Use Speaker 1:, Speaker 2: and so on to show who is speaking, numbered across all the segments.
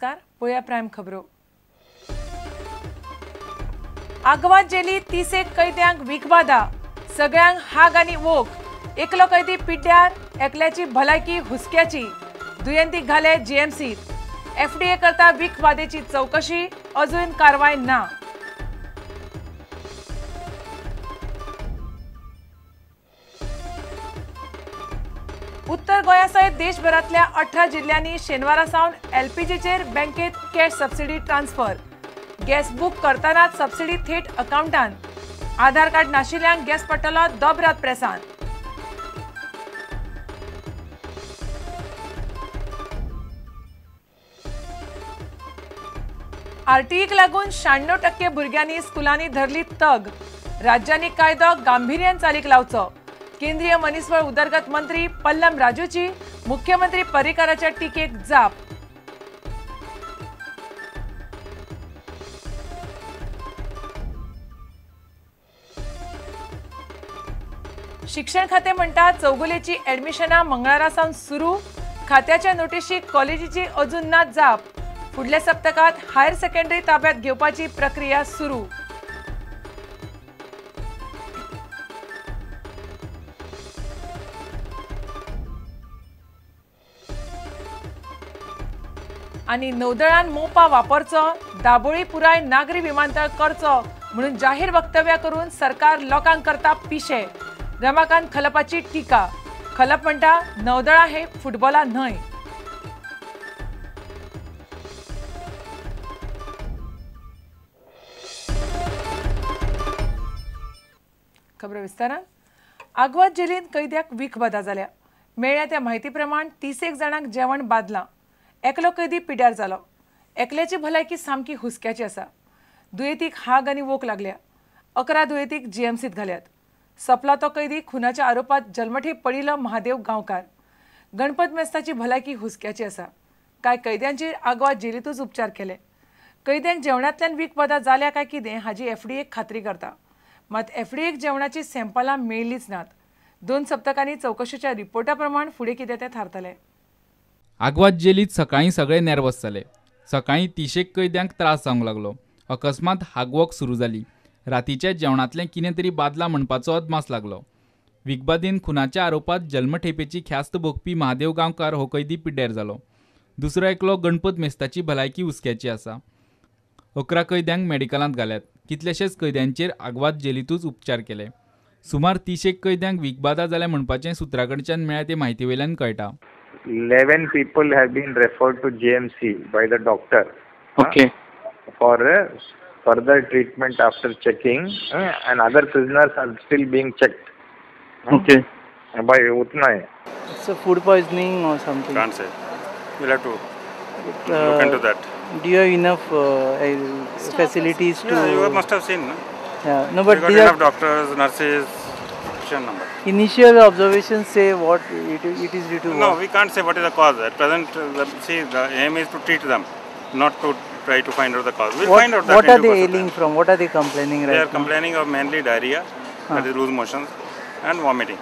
Speaker 1: नमस्कार, पळया प्रायम खबरो. आगवाद जेली 30 कैद्यांक विखबादा, सगळ्यांक हाग आनी वोक. एकलो कैदी पिड्ड्यार, एकल्याची भलायकी हुसक्याची. दुयेंतीक घाले जीएमसीत. एफडीए करता विखबादेची चौकशी, अजून कारवाय ना. उत्तर गोंया सयत देशभरांतल्या 18 जिल्ल्यांनी शेनवारा सावन एलपीजीचेर बँकेत cash subsidy transfer. Gas book करतानाच सबसिडी थेट अकाउंटान. आधार कार्ड नाशिल्ल्यांक गॅस पडटलो दोबरात प्रेसान. आरटीईक लागून 96% भुरग्यांनी स्कुलांनी धरली तग. राज्यांनी कायदो गांभीर्यान चालीक लावचो. केंद्रीय मनीसबळ उदरगत मंत्री पल्लम राजूची मुख्यमंत्री पर्रीकाराच्या टीकेक जाप. शिक्षण खाते म्हणटा चौगुलेची ऍडमिशनां मंगळारा सावन सुरू. खात्याच्या नोटीशीक कॉलेजीची अजून ना जाप. फुडल्या सप्तकात हायर सेकंडरी ताब्यात घेवपाची प्रक्रिया सुरू. आनी नौदळान मोपा वापरचो, दाबोळी पुराय नागरी विमानतळ करचो म्हणून जाहीर वक्तव्य करून सरकार लोकांक करता पिशे. रमाकांत खलपाची टीका. खलप म्हणटा नौदळा हे फुटबॉला न्हय. खबर विस्तारान. आगवाद जेलींत कैद्याक विखबादा जाल्या. मेळ्ळ्या त्या म्हायती प्रमाण 30 जाणांक जेवण बादलां. एकलो कैदी पिड्यार जालो. एकल्याची भलायकी सामकी हुसक्याची आसा. दुयेंतीक हाग आनी वोक लागल्या. 11 दुयेंतीक जीएमसीत घाल्यात. सपला तो कैदी खुनाच्या आरोपात जल्मठेप पडिल्लो महादेव गांवकार. गणपत मेस्ताची भलायकी हुसक्याची आसा. कांय कैद्यांचेर आगवाद जेलींतूच उपचार केले. कैद्यांक जेवणांतल्यान विखबादा जाल्या काय कितें हाजी एफडीएक खात्री करता. मात एफडीएक जेवणाची सॅम्पलां मेळ्ळीच नात. 2 सप्तकांनी चवकशेच्या रिपोर्टा प्रमाण फुडें कितें तें थारतलें.
Speaker 2: आगवाद जेलीत सकाळीं सगळे नर्वस जाले. सकाळीं 30 कैद्यांक त्रास जावंक लागलो. अकस्मात हागवक सुरू जाली. रातीच्या जेवणांतलें कितें तरी बादला म्हणपाचो अदमास लागलो. विखबादेन खुनाच्या आरोपात जल्मठेपेची ख्यास्त भोगपी महादेव गांवकार हो कैदी पिड्ड्यार जालो. दुसरो एकलो गणपत मेस्ताची भलायकी हुसक्याची आसा. 11 कैद्यांक मेडिकलांत घाल्यात. कितलेशेच कैद्यांचेर आगवाद जेलींतूच उपचार केले. सुमार 30 कैद्यांक विखबादा जाल्या म्हणपाचें सुत्रा कडच्यान मेळ्ळ्या ते म्हायती वयल्यान कळटा.
Speaker 3: 11 people have been referred to JMC by the doctor.
Speaker 4: Okay.
Speaker 3: For further treatment after checking, and other prisoners are still being checked.
Speaker 4: Okay.
Speaker 3: By utna hai.
Speaker 4: It's a food poisoning or something.
Speaker 5: Can't say. We'll have to look into that.
Speaker 4: Do you have enough facilities to?
Speaker 5: Yeah, you must have seen. No?
Speaker 4: Yeah. No, but
Speaker 5: we got enough doctors, nurses. Number.
Speaker 4: Initial observations say what it is due to.
Speaker 5: No, we can't say what is the cause. At present, the aim is to treat them, not to try to find out the cause. We'll find out that.
Speaker 4: What are they ailing from? What are they complaining right now?
Speaker 5: They are complaining of mainly diarrhea, that is loose motions, and vomiting.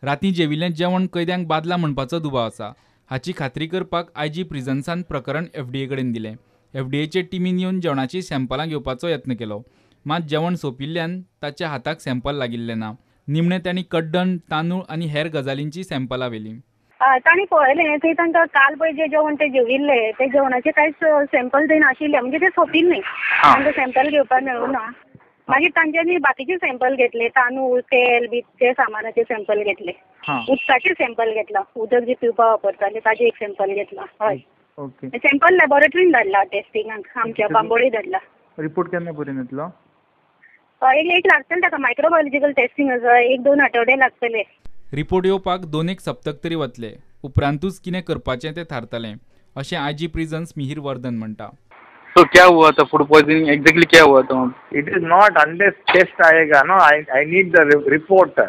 Speaker 2: राती जेविल्लें जेवण कैद्यांक बादला म्हणपाचो दुबाव आसा. हाची खात्री करपाक IG प्रिझन्सान प्रकरण एफडीए कडेन दिलें. एफडीएचे टिमीन येवन जेवणाची सॅम्पलां घेवपाचो यत्न केलो. मात जेवण सोंपिल्ल्यान ताच्या हाताक सॅम्पल लागिल्लें ना. निमणें तांणी कड्डण, तांदूळ आनी हेर गजालींची सॅम्पलां व्हेलीं.
Speaker 6: तांणी पळयलें थंय तांकां काल पळय जें जेवण ते जेविल्लें ते जेवणाचें कांयच सॅम्पल थंय नाशिल्लें, म्हणजे ते सोंपिल्लें. तांकां सॅम्पल घेवपाक मेळूं ना. मागीर तांच्यांनी बाकीचे सॅम्पल घेतले, तांदूळ, तेल बी ते सामानाचे सॅम्पल घेतले, उदकाचें सॅम्पल घेतलां, उदक जें पिवपाक वापरताले ताजें एक सॅम्पल घेतलां. हय, सॅम्पल लॅबोरेटरीन धाडला टेस्टिंगाक, आमच्या बांबोळी धाडला.
Speaker 4: रिपोर्ट केन्ना पर्यंत येतलो?
Speaker 6: एक लागतले ताका, मायक्रोबायोलॉजिकल टेस्टिंग आसा, 1-2 आठवडे लागतले.
Speaker 2: रिपोर्ट येवपाक 2 सप्तक तरी वतले. उपरांतूच कितें करपाचें तें थारतलें अशें आयजी प्रिझन्स मिहीर वर्धन म्हणटा.
Speaker 4: तो क्या हुआ था फूड पॉइजनिंग एग्जैक्टली क्या हुआ था?
Speaker 3: It is not unless test आएगा no, I need the report.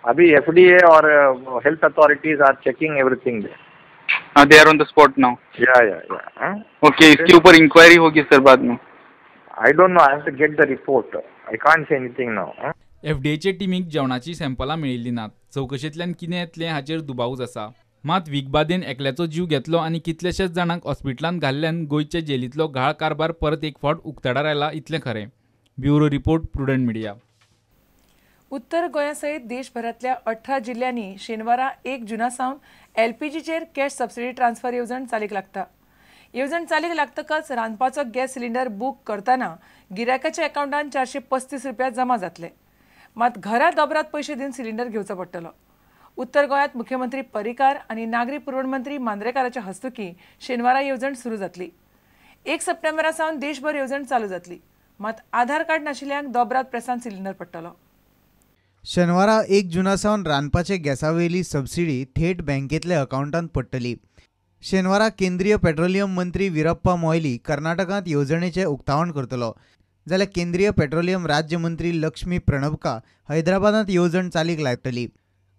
Speaker 3: अभी FDA Aur health authorities are checking everything.
Speaker 4: They are on the spot now.
Speaker 3: Yeah yeah yeah.
Speaker 4: Okay, इसके ऊपर इंक्वायरी होगी sir बाद में.
Speaker 3: I don't know, I have to get the report. I can't say anything now.
Speaker 2: एफडीएचे टिमीक जेवणाची सॅम्पलां मेळिल्लीं नात. चवकशेंतल्यान कितें येतलें हाचेर दुबावूच आसा. मात विखबादेन एकल्याचो जीव घेतलो आनी कितल्याशाच जाणांक हॉस्पिटलांत घाल्ल्यान गोंयच्या जेलींतलो घाळ कारभार परत एक फावट उक्ताडार आयला इतलें खरें. Bureau report, Prudent Media.
Speaker 1: उत्तर गोंया सयत देशभरांतल्या 18 जिल्ल्यांनी शेनवारा 1 जुना सावन एलपीजीचेर कॅश सबसिडी ट्रान्सफर येवजण चालीक लागता. येवजण चालीक लागतकच रांदपाचो गॅस सिलिंडर बूक करतना गिरायकाच्या अकाउंटान 435 रुपया जमा जातले. मात घरा दोबरात पयशे दिवन सिलिंडर घेवचो पडटलो. उत्तर गोंयांत मुख्यमंत्री पर्रीकार आनी नागरी पुरवण मंत्री मांद्रेकाराच्या हस्तुकीं शेनवारा येवजण सुरू जातली. 1 सप्टेंबरा सावन देशभर येवजण चालू जातली. मात आधार कार्ड नाशिल्ल्यांक दोबरात प्रेसान सिलिंडर पडटलो.
Speaker 7: शेनवारा 1 जुना सावन रांदपाचे गॅसावेली सबसिडी थेट बँकेतल्या अकाउंटांत पडटली. शेनवारा केंद्रीय पेट्रोलियम मंत्री वीरप्पा मोयली कर्नाटकांत येवजणेचें उक्तावण करतलो, जाल्यार केंद्रीय पेट्रोलियम राज्यमंत्री लक्ष्मी प्रणबका हैदराबादांत येवजण चालीक लायतली.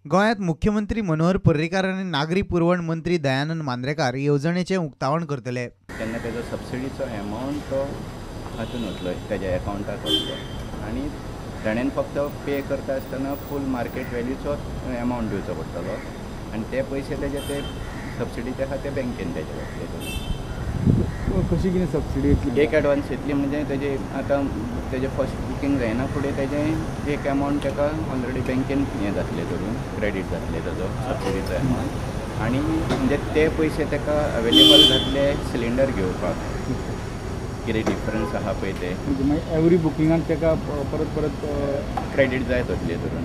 Speaker 7: गोंयांत मुख्यमंत्री मनोहर पर्रीकार आनी नागरी पुरवण मंत्री दयानंद मांद्रेकार येवजणेचें उक्तावण करतले.
Speaker 8: तेन्ना तेजो सबसिडीचो एमावंट तो हातून वतलो, तेज्या एकावंटाक वतलो आनी ताणें फक्त पे करता आसतना फूल मार्केट व्हॅल्यूचो एमावंट दिवचो पडटलो आनी ते पयशे तेजे ते सबसिडीचे आसा ते बँकेन तेजे वतले.
Speaker 9: कशी कितें सबसिडी येतली?
Speaker 8: एक एडवान्स येतली म्हणजे तेजे आतां तेजें फर्स्ट बुकींग जायना फुडें तेजें एक एमावंट ताका ऑलरेडी बँकेन हें जातलें धरून क्रेडीट जातलें ताजो सबसिडीचो एमावंट आनी म्हणजे ते पयशे ताका अवेलेबल जातले सिलिंडर घेवपाक. कितें डिफरन्स आसा पळय ते
Speaker 9: मागीर एवरी बुकिंगाक ताका परत परत
Speaker 8: क्रेडीट जायत वतलें धरून.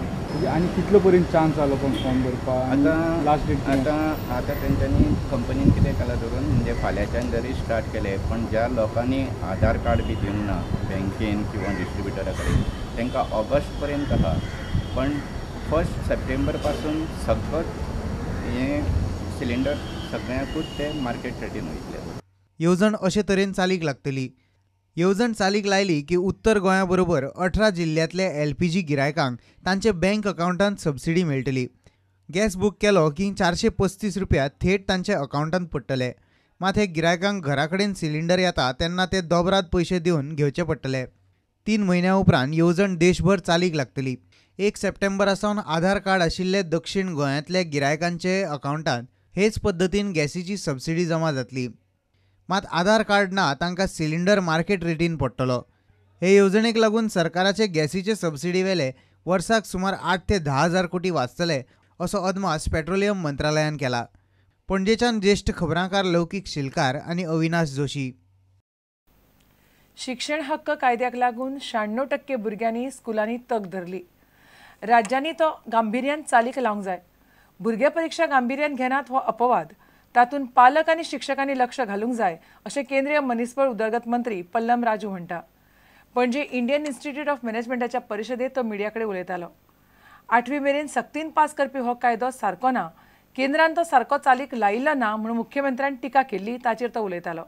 Speaker 9: आनी कितलो पर्यंत चान्स आलो पण फॉर्म भरपाक?
Speaker 8: आतां
Speaker 9: लास्ट डेट
Speaker 8: आतां आतां तेंच्यांनी कंपनीन कितें केलां धरून म्हणजे फाल्यांच्यान जरी स्टार्ट केलें पण ज्या लोकांनी आधार कार्ड बी दिवंक ना बँकेन किंवा डिस्ट्रिब्युटरा कडेन तांकां ऑगस्ट पर्यंत आसा, पण 1 सप्टेंबर पासून सगळें हें सिलिंडर सगळ्यांकूच ते मार्केट रेटीन वयतले.
Speaker 7: येवजण अशे तरेन चालीक लागतली. येवजण चालीक लायली की उत्तर गोंया बरोबर 18 जिल्ल्यांतले एलपीजी गिरायकांक तांचे बँक अकाउंटांत सबसिडी मेळटली. गॅस बूक केलो की 435 रुपया थेट तांच्या अकाउंटांत पडटले. मात हे गिरायकांक घरा कडेन सिलिंडर येता तेन्ना ते दोबरात पयशे दिवन घेवचे पडटले. 3 म्हयन्या उपरांत येवजण देशभर चालीक लागतली. 1 सप्टेंबरा सावन आधार कार्ड आशिल्ले दक्षिण गोंयांतल्या गिरायकांचे अकाउंटांत हेच पद्दतीन गॅसीची सबसिडी जमा जातली. मात आधार कार्ड ना तांकां सिलिंडर मार्केट रेटीन पडटलो. हे येवजणेक लागून सरकाराचे गॅसीचे सबसिडी वेले वर्साक सुमार 8 ते 10 हजार कोटी वाचतले असो अदमास पेट्रोलियम मंत्रालयान केला. पणजेच्यान ज्येष्ठ खबरांकार लौकीक शिलकार आनी अविनाश जोशी.
Speaker 1: शिक्षण हक्क कायद्याक लागून 96% भुरग्यांनी स्कुलांनी तग धरली. राज्यांनी तो गांभिर्यान चालीक लावंक जाय. भुरगे परिक्षा गांभिर्यान घेनात हो अपवाद, तातूंत पालक आनी शिक्षकांनी लक्ष घालूंक जाय अशें केंद्रीय मनीसबळ उदरगत मंत्री पल्लम राजू म्हणटा. पणजे इंडियन इन्स्टिट्यूट ऑफ मॅनेजमेंटाच्या परिशदेंत तो मिडिया कडेन उलयतालो. 8वी मेरेन सक्तीन पास करपी हो कायदो सारको ना, केंद्रान तो सारको चालीक लायिल्लो ना म्हणून मुख्यमंत्र्यान टिका केल्ली ताचेर तो उलयतालो.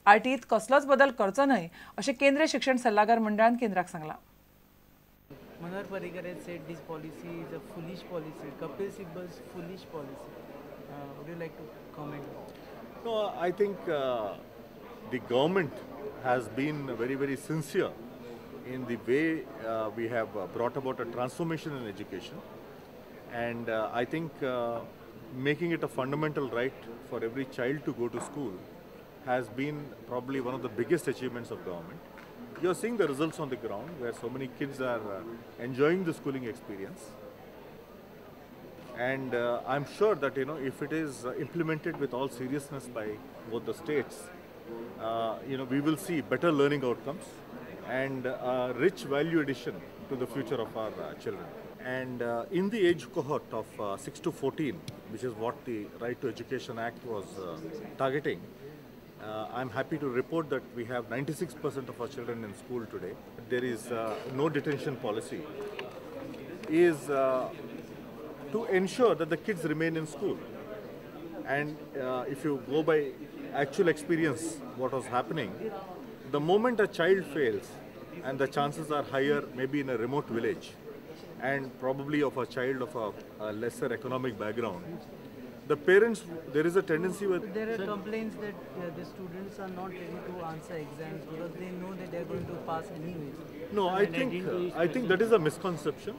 Speaker 1: आरटीईत कसलोच बदल करचो न्हय अशें केंद्रीय शिक्षण सल्लागार मंडळान केंद्राक सांगलां.
Speaker 4: Manohar Parrikar has said this policy is a foolish policy. Kapil Sibbal's foolish policy. Would you like to comment?
Speaker 10: No, I think the government has been very, very sincere in the way we have brought about a transformation in education, and I think making it a fundamental right for every child to go to school has been probably one of the biggest achievements of government. You are seeing the results on the ground where so many kids are enjoying the schooling experience. And I'm sure that, you know, if it is implemented with all seriousness by both the states, you know, we will see better learning outcomes and rich value addition to the future of our children. And in the age cohort of 6 to 14, which is what the Right to Education Act was targeting, I'm happy to report that we have 96% of our children in school today. There is no detention policy. Is to ensure that the kids remain in school. And if you go by actual experience, what was happening, the moment a child fails, and the chances are higher maybe in a remote village, and probably of a child of a lesser economic background, the parents, there is a tendency with...
Speaker 4: There are complaints that the students are not ready to answer exams because they know that they are going to pass anyways.
Speaker 10: No, I think that is a misconception.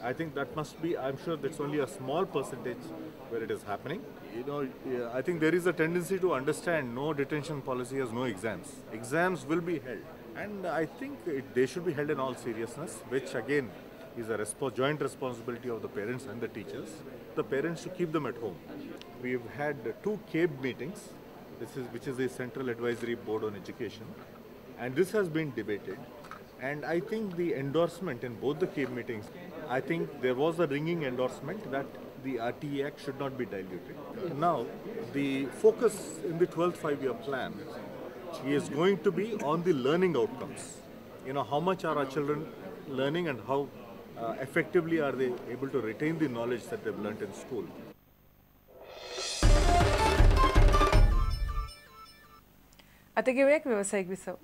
Speaker 10: I think that must be, I'm sure that's only a small percentage where it is happening. You know, I think there is a tendency to understand no detention policy has no exams. Exams will be held, and I think they should be held in all seriousness, which again is a joint responsibility of the parents and the teachers. The parents to keep them at home. We've had 2 CABE meetings, which is the Central Advisory Board on Education, and this has been debated. And I think the endorsement in both the CABE meetings, I think there was a ringing endorsement that the RTE Act should not be diluted. Now, the focus in the 12th five-year plan is going to be on the learning outcomes. You know, how much are our children learning and how effectively are they able to retain the knowledge that they've learnt in school.
Speaker 1: आता घेऊया एक व्यावसायिक विसव.